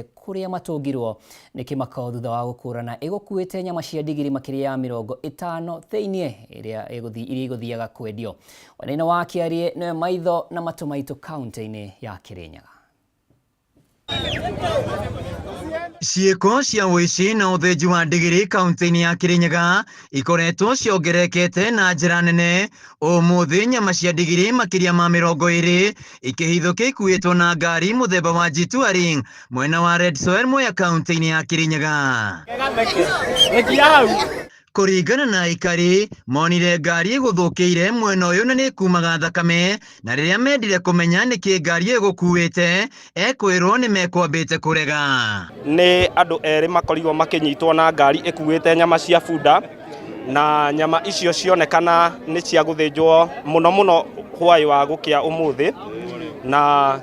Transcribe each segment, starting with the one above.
Kũrĩa matũngirwo nĩ kĩmako thutha wa gũkũrana ĩgũkuĩte nyama cia ndigiri makĩria ya 50 thĩinĩ ĩrĩa iria igũthiaga kwendio. Wainaina wa Kĩariĩ nĩwe maitho na matũ maitũ kaunti-inĩ ya Kĩrĩnyaga. Ciĩko cia ũici na ũthĩnji wa ndigiri kaunti-inĩ ya Kĩrĩnyaga ikoretwo ciongererekete na njĩra nene. Ũmũthĩ nyama cia ndigiri makĩria ma 20 ikĩhithũkia ikuĩtwo na ngari mũthemba wa G-Touring mwena wa Red Soil Mwea kaunti-inĩ ya Kĩrĩnyaga. Kũringana na aikari, monire ngari ĩgũthũkĩire mwena ũyũ na nĩ ĩkumaga thakame, na rĩrĩa mendire kũmenya nĩkĩ ngari ĩyo ĩgũkuĩte, ekwĩrwo nĩ mekwambĩte kũrega. Nĩ andũ erĩ makorirwo makĩnyitwo na ngari ĩkuĩte nyama cia bunda, na nyama icio cionekana nĩ cia gũthĩnjwo mũno mũno hwaĩ wa gũkĩa ũmũthĩ, na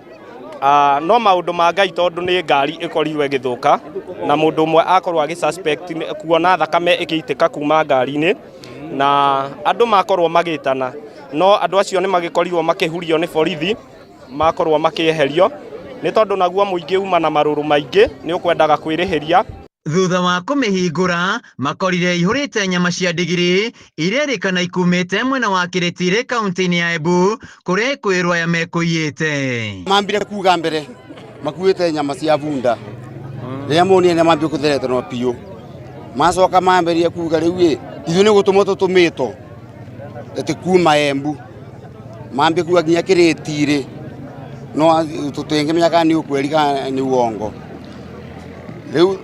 no maũndũ ma Ngai tondũ nĩ ngari ĩkorirwo ĩgĩthũka na mũndũ ũmwe akorwo agĩ suspect kuona thakame ĩgĩitĩka kuma ngari-inĩ, na andũ makorwo magĩtana, no andũ acio nĩ magĩkorirwo makĩhurio nĩ borithi, makorwo makĩeherio nĩ tondũ naguo mũingĩ uma na marũrũ maingĩ nĩ ũkwendaga kwĩrĩhĩria. Thutha wa kũmĩhingũra, makorire ĩihũrĩte nyama cia ndigiri iria erĩkana ikumĩte mwena wa Kĩrĩtirĩ kaunti-inĩ ya Embu kũrĩa ĩkwĩrwo aya mekũiyĩte. Mambire kuga mbere makuĩte nyama cia bunda, rĩrĩa monire nĩ mambire kũtheretanwo biũ, macoka mambĩrĩria kuga rĩu ĩ ithuĩ nĩ gũtũmwo tũtũmĩtwo atĩ kuma Embu, mambie kuga nginya Kĩrĩtirĩ, no tũtingĩmenya kana nĩ ũkweri kana nĩ uongo. Rĩu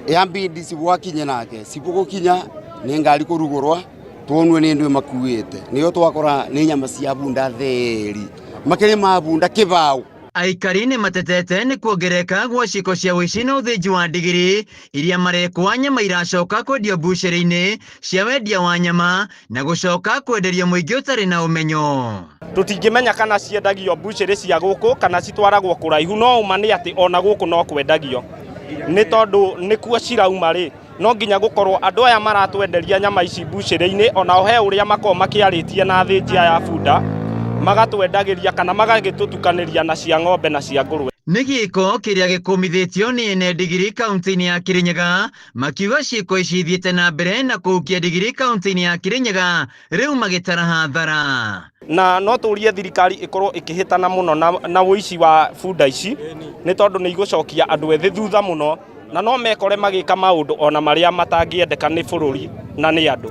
yambindi cibũ akinye nake cibũ gũkinya nĩ ngari kũrugũrwa tuonwe nĩ ndũ makuĩte, nĩyo twakora nĩ nyama cia bunda theri makĩrĩ ma bunda kĩbaũ. Aikari nĩ matetete nĩ kuongereka gwa ciĩko cia ũici na ũthĩnji wa ndigiri iria marekwa nyama iracoka kwendio mbucĩrĩ-inĩ cia wendia wa nyama na gũcoka kwenderio mũingĩ ũtarĩ na ũmenyo. Tũtingĩmenya kana ciendagio mbucĩrĩ cia gũkũ kana citwaragwo kũraihu, no ũma nĩ atĩ ona gũkũ no kwendagio nĩ tondũ nĩkuo cirauma rĩ, no nginya gũkorwo andũ aya maratwenderia nyama ici mbucĩrĩ-inĩ onao he ũrĩa makoragwo makĩarĩtie na athĩnji aya a bunda magatwendagĩria kana magagĩtũtukanĩria na cia ng'ombe na cia ngũrwe. Nĩ gĩko kĩrĩa gĩkũmithĩtio nĩ ene ndigiri kaunti-inĩ ya Kĩrĩnyaga makiuga ciĩko ici ithiĩte na mbere na kũhukia ndigiri kaunti-inĩ ya Kĩrĩnyaga rĩu magĩtara hathara. Na no tũrie thirikari ĩkorwo ĩkĩhĩtana mũno na ũici wa bunda ici nĩ tondũ nĩ igũcokia andũ ethĩ thutha mũno na no mekore magĩka maũndũ ona marĩa matangĩendeka nĩ bũrũri na nĩ andũ.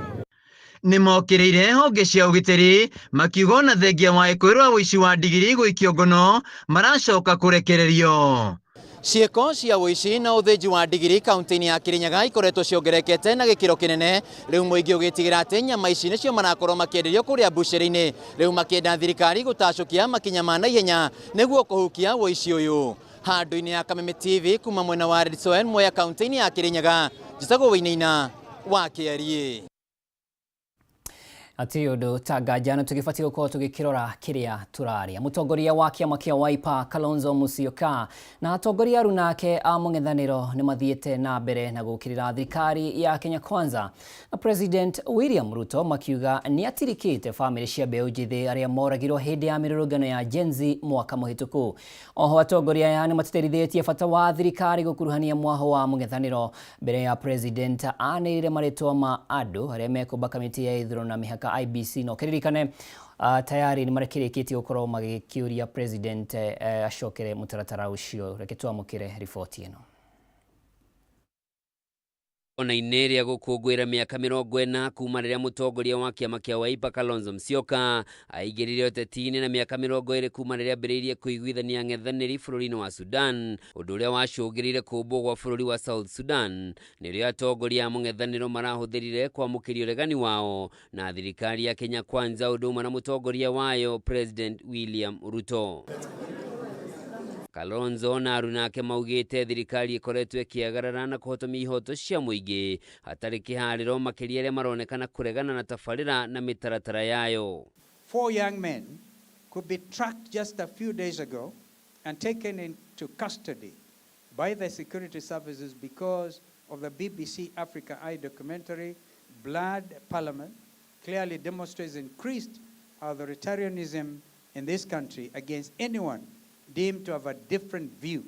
Nĩ mokĩrĩire honge cia ũgitĩri makiuga ona thengia wa ĩkwĩrwo ũici wa ndigiri gũikio ngono maracoka kũrekererio. Ciĩko cia ũici na ũthĩnji wa ndigiri kaunti-inĩ ya Kĩrĩnyaga ikoretwo ciongerekete na gĩkĩro kĩnene, rĩu mũingĩ ũgĩtigĩra atĩ nyama ici nĩcio marakorwo makĩenderio kũrĩa mbucĩrĩ-inĩ, rĩu makĩenda thirikari gũtacũkia makinya ma naihenya nĩguo kũhukia ũici ũyũ. Handũ-inĩ ya Kameme TV kuma mwena wa Red Soil Mwea kaunti-inĩ ya Kĩrĩnyaga, njĩtagwo Wainaina wa Kĩariĩ. Hatirĩ ũndũ ta nganja na tũgĩbatiĩ gũkorwo tũgĩkĩrora kĩrĩa tũrarĩa. Mũtongoria wa kĩama kĩa Wiper Kalonzo Musyoka na atongoria aruna ake a mũng'ethanĩro nĩ mathiĩte na mbere na gũkĩrĩra thirikari ya Kenya Kwanza na President William Ruto makiuga nĩ atirikĩte famĩlĩ cia mbeũ njĩthĩ arĩa moragirwo hĩndĩ ya mĩrũrũngano ya Gen Z mwaka mũhĩtũku. Oho atongoria aya nĩ matĩtĩrithĩtie bata wa thirikari gũkuruhania mwaho wa mũng'ethanĩro mbere ya President anĩrĩire marĩtwa ma andũ arĩa mekũmba kamĩtĩ ya ithurano na mĩhaka IEBC no kĩririkane tayari nĩ marekĩrĩkĩtie gũkorwo magĩkĩũria President acokere mũtaratara ũcio. Reke twamũkĩre riboti ĩno. Ona-inĩ rĩa gũkũngũĩra mĩaka 40 kuma rĩrĩa mũtongoria wa kĩama kĩa Wiper Kalonzo Musyoka aingĩrire ũteti-inĩ na mĩaka 20 kuma rĩrĩa ambĩrĩirie kũiguithania ang'ethanĩri bũrũri-inĩ wa Sudan, ũndũ ũrĩa wacũngĩrĩire kũmbwo gwa bũrũri wa South Sudan, nĩrĩo atongoria a mũng'ethanĩro marahũthĩrire kwamũkĩria ũregani wao na thirikari ya Kenya Kwanza ũndũ ũmwe na mũtongoria wayo President William Ruto. Kalonzo na aruna ake maugĩte thirikari ĩkoretwo ĩkĩagarara na kũhotomia ihoto cia mũingĩ hatarĩ kĩharĩro, makĩria arĩa maronekana kũregana na tabarĩra na mĩtaratara yayo. Four young men could be tracked just a few days ago and taken into custody by the security services because of the BBC Africa Eye documentary, Blood Parliament, clearly demonstrates increased authoritarianism in this country against anyone deemed to have a different view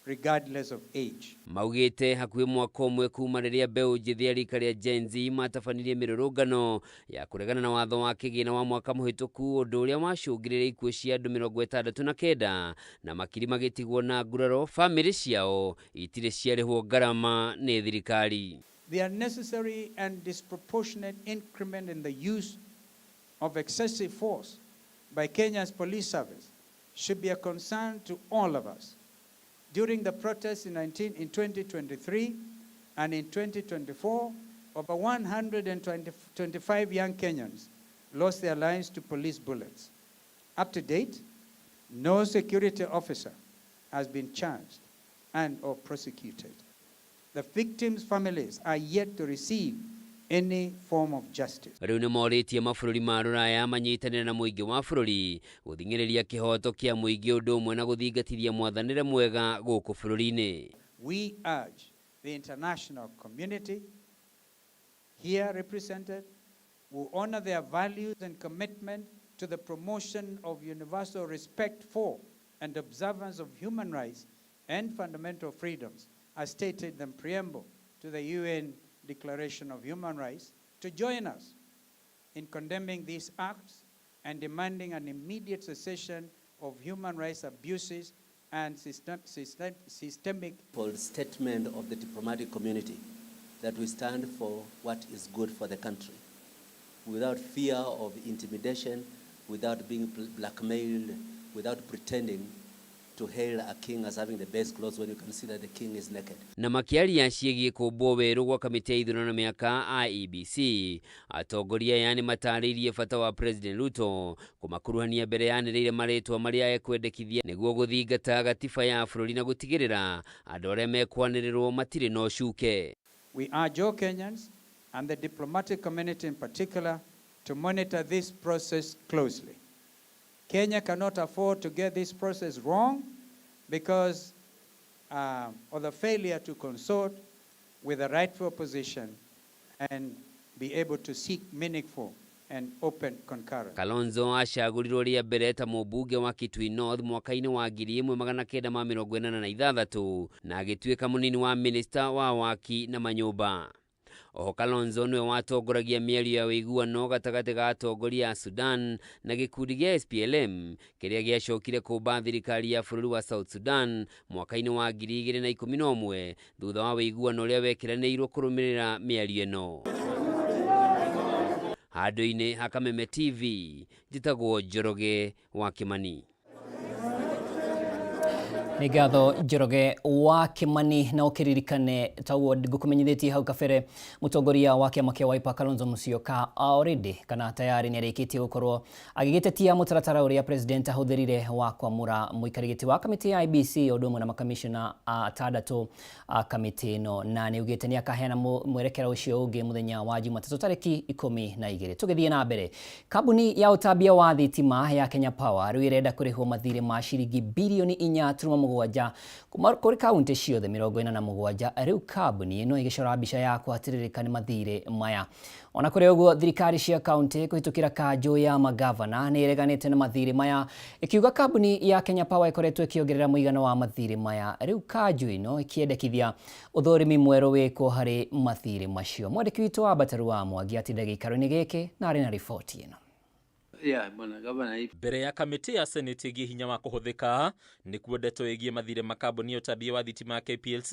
regardless of age. Maugĩte hakuhĩ mwaka ũmwe kuma rĩrĩa mbeũ njĩthĩ ya rika rĩa Gen Z matabanirie mĩrũrũngano ya kũregana na watho wa kĩgĩna wa mwaka mũhĩtũku, ũndũ ũrĩa wacũngĩrĩire ikuũ cia andũ 69 na makiri magĩtigwo na nguraro, bamĩrĩ ciao itirĩ ciarĩhwo ngarama nĩ thirikari. The unnecessary and disproportionate increment in the use of excessive force by Kenya's police service should be a concern to all of us. During the protests in 2023 and in 2024, over 125 young Kenyans lost their lives to police bullets. Up to date, no security officer has been charged and or prosecuted. The victims' families are yet to receive any form of justice. Rĩu nĩ morĩtie mabũrũri ma rũraya manyitanĩre na mũingĩ wa bũrũri gũthing'ĩrĩria kĩhoto kĩa mũingĩ ũndũ ũmwe na gũthingatithia mwathanĩre mwega gũkũ bũrũri-inĩ. We urge the international community here represented will honor their values and commitment to the promotion of universal respect for and observance of human rights and fundamental freedoms as stated in the preamble to the UN Declaration of Human Rights, to join us in condemning these acts and demanding an immediate cessation of human rights abuses and systemic statement of the diplomatic community that we stand for what is good for the country, without fear of intimidation, without being blackmailed, without pretending to hail a king as having the best clothes when you can see that the king is naked. Na makiaria ciĩgiĩ kũmbwo werũ gwa kamĩtĩ ya ithurano mĩaka IEBC, atongoria aya nĩ matarĩirie bata wa President Ruto kũmakuruhania mbere yanĩrĩire marĩtwa marĩa ekwendekithia nĩguo gũthingata gatiba ya bũrũri na gũtigĩrĩra andũ arĩa mekwanĩrĩrwo matirĩ na ũcuke. We urge all Kenyans and the diplomatic community in particular to monitor this process closely. Kenya cannot afford to get this process wrong because of the failure to consort with the rightful opposition and be able to seek meaningful and open concurrence. Kalonzo acagũrirwo rĩa mbere ta mũmbunge wa Kitui North mwaka-inĩ wa 1986 na agĩtuĩka mũnini wa minista wa waki na manyũmba. Oho Kalonzo nĩwe watongoragia mĩario ya ũiguano gatagatĩ ga atongoria a Sudan na gĩkundi gĩa SPLM kĩrĩa gĩacokire kũmba thirikari ya bũrũri wa South Sudan mwaka-inĩ wa 2011 thutha wa ũiguano ũrĩa wekĩranĩirwo kũrũmĩrĩra mĩario ĩno. Handũ-inĩ ha Kameme TV, njĩtagwo Njoroge wa Kimani. Nĩ ngatho Njoroge wa Kimani, na ũkĩririkane taguo ngũkũmenyithĩtie hau kabere, mũtongoria wa kĩama kĩa Wiper Kalonzo Musyoka already kana tayari nĩ arĩkĩtie gũkorwo agĩgĩtetia mũtaratara ũrĩa president ahũthĩrire wa kwamũra mũikarĩri gĩtĩ wa kamĩtĩ ya IEBC ũndũ ũmwe na makamishna atandatũ a kamĩtĩ ĩno, na nĩ augĩte nĩ akaheana mwerekera ũcio ũngĩ mũthenya wa Jumatatũ tarĩki 12. Tũgĩthiĩ na mbere, kambuni ya ũtambia wa thitima ya Kenya Power rĩu ĩrenda kũrĩhwo mathirĩ ma ciringi bilioni 4.7 kuma kũrĩ kaunti ciothe 47. Rĩu kambuni ĩno ĩgĩcora mbica ya kũhatĩrĩrĩka nĩ mathirĩ maya. Ona kũrĩ ũguo, thirikari cia kaunti kũhĩtũkĩra kanjũ ya magavana nĩ ĩreganĩte na mathirĩ maya, ĩkiuga kambuni ya Kenya Power ĩkoretwo ĩkĩongerera mũigana wa mathirĩ maya. Rĩu kanjũ ĩno ĩkĩendekithia ũthũrimi mwerũ wĩkwo harĩ mathirĩ macio. Mwandĩki witũ wa Bataru wa Mwangi atinda gĩikaro-inĩ gĩkĩ na arĩ na riboti ĩno. Mbere ya kamĩtĩ ya Senate ĩgiĩ hinya wa kũhũthĩka nĩkuo ndeto ĩgiĩ mathirĩ ma kambuni ya ũtambia wa thitima ya KPLC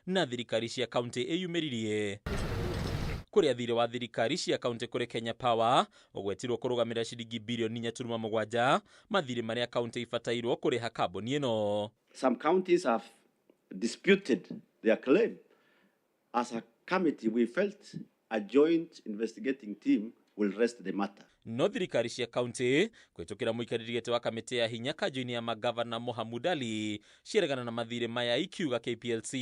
na thirikari cia kaunti ĩyumĩririe. Kũrĩa thirĩ wa thirikari cia kaunti kũrĩ Kenya Power ũgwetirwo kũrũgamĩrĩra ciringi bilioni 4.7 mathirĩ marĩa kaunti ibatairwo kũrĩha kambuni ĩno. Some counties have disputed their claim. As a committee, we felt a joint investigating team will rest the matter. No thirikari cia kaunti kũhĩtũkĩra mũikarĩri gĩtĩ wa kamĩtĩ ya hinya kanjũ-inĩ ya magavana Mohamud Ali ciaregana na mathirĩ maya, ikiuga KPLC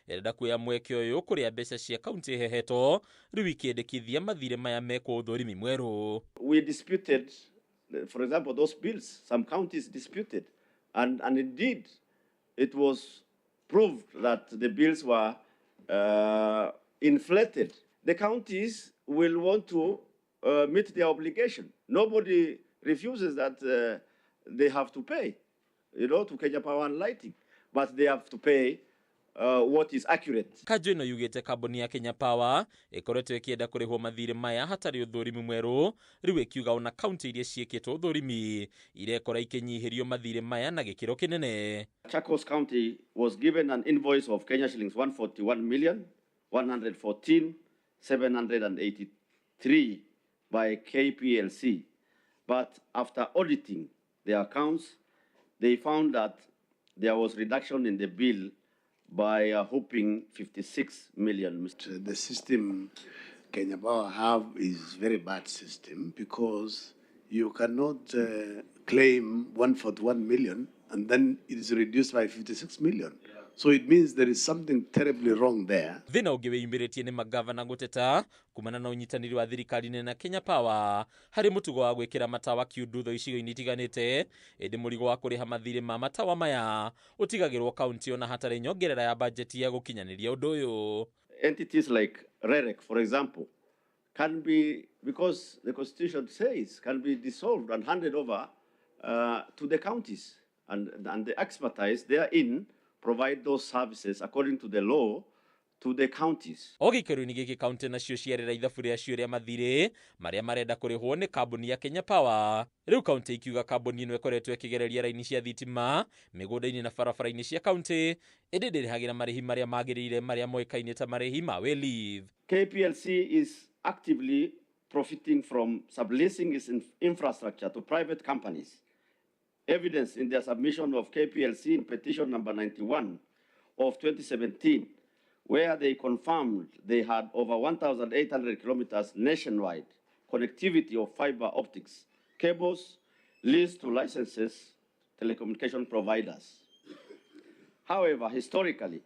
ĩrenda kuoya mweke ũyũ kũrĩa mbeca cia kaunti ihehetwo rĩu ikĩendekithia mathirĩ maya mekwo ũthũrimi mwerũ. We disputed, for example, those bills. Some counties disputed, and indeed it was proved that the bills were inflated. The counties will want to meet their obligation. Nobody refuses that they have to pay, you know, to Kenya Power and Lighting. But they have to pay what is accurate. Kanjũ ĩno yugĩte kambuni ya Kenya Power ĩkoretwo ĩkĩenda kũrĩhwo mathirĩ maya hatarĩ ũthũrimi mwerũ, rĩu ĩkiuga ona kaunti iria ciĩkĩtwo ũthũrimi irekora ikĩnyihĩrio mathirĩ maya na gĩkĩro kĩnene. Machakos County was given an invoice of Kenya shillings 141 million 114 783 by KPLC, but after auditing the accounts, they found that there was reduction in the bill by a whopping 56 million. The system Kenya Power have is very bad system, because you cannot claim 141 million and then it is reduced by 56 million. So it means there is something terribly wrong there. Thĩna ũngĩ wĩyumĩrĩtie nĩ magavana gũteta kumana na ũnyitanĩri wa thirikari nene na Kenya Power harĩ mũtugo wa gwĩkĩra matawa kiundutho icigo-inĩ itiganĩte, ĩndĩ mũrigo wa kũrĩha mathirĩ ma matawa maya ũtigagĩrwo kaunti ona hatarĩ nyongerera ya bajeti ya gũkinyanĩria ũndũ ũyũ. Entities like REREC, for example, can be, because the Constitution says, can be dissolved and handed over to the counties, and the expertise therein provide those services according to the law to the counties. O gĩikaro-inĩ gĩkĩ kaunti nacio ciarĩra ithabu rĩacio rĩa mathirĩ marĩa marenda kũrĩhwo nĩ kambuni ya Kenya Power. Rĩu kaunti ikiuga kambuni ĩno ĩkoretwo ĩkĩgereria raini cia thitima mĩgũnda-inĩ na barabara-inĩ cia kaunti, ĩndĩ ndĩrĩhagĩra marĩhi marĩa magĩrĩire marĩa moĩkaine ta marĩhi ma wayleave. KPLC is actively profiting from subleasing its infrastructure to private companies. Evidence in their submission of KPLC in petition number 91 of 2017, where they confirmed they had over 1,800 kilometers nationwide connectivity of fiber optics cables leased to licenses telecommunication providers. However, historically,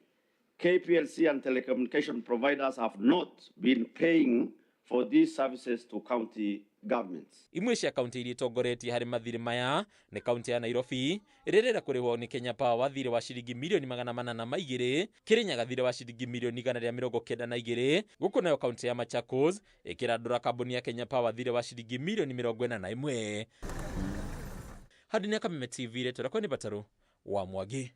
KPLC and telecommunication providers have not been paying for these services to county governments. Imwe cia kaunti iria itongoretie harĩ mathirĩ maya nĩ kaunti ya Nairobi ĩrĩa ĩrenda kũrĩhwo nĩ Kenya Power thirĩ wa ciringi mirioni magana manana ma igĩrĩ, Kirinyaga thirĩ wa ciringi mirioni igana rĩa mĩrongo kenda na igĩrĩ, gũkũ nayo kaunti ya Machakos ĩkĩrandũra kambuni ya Kenya Power thirĩ wa ciringi mirioni mĩrongo ĩna na ĩmwe. Handũ-inĩ ya Kameme TV, rĩtwa rĩakwa nĩ Batarũ wa Mwangi.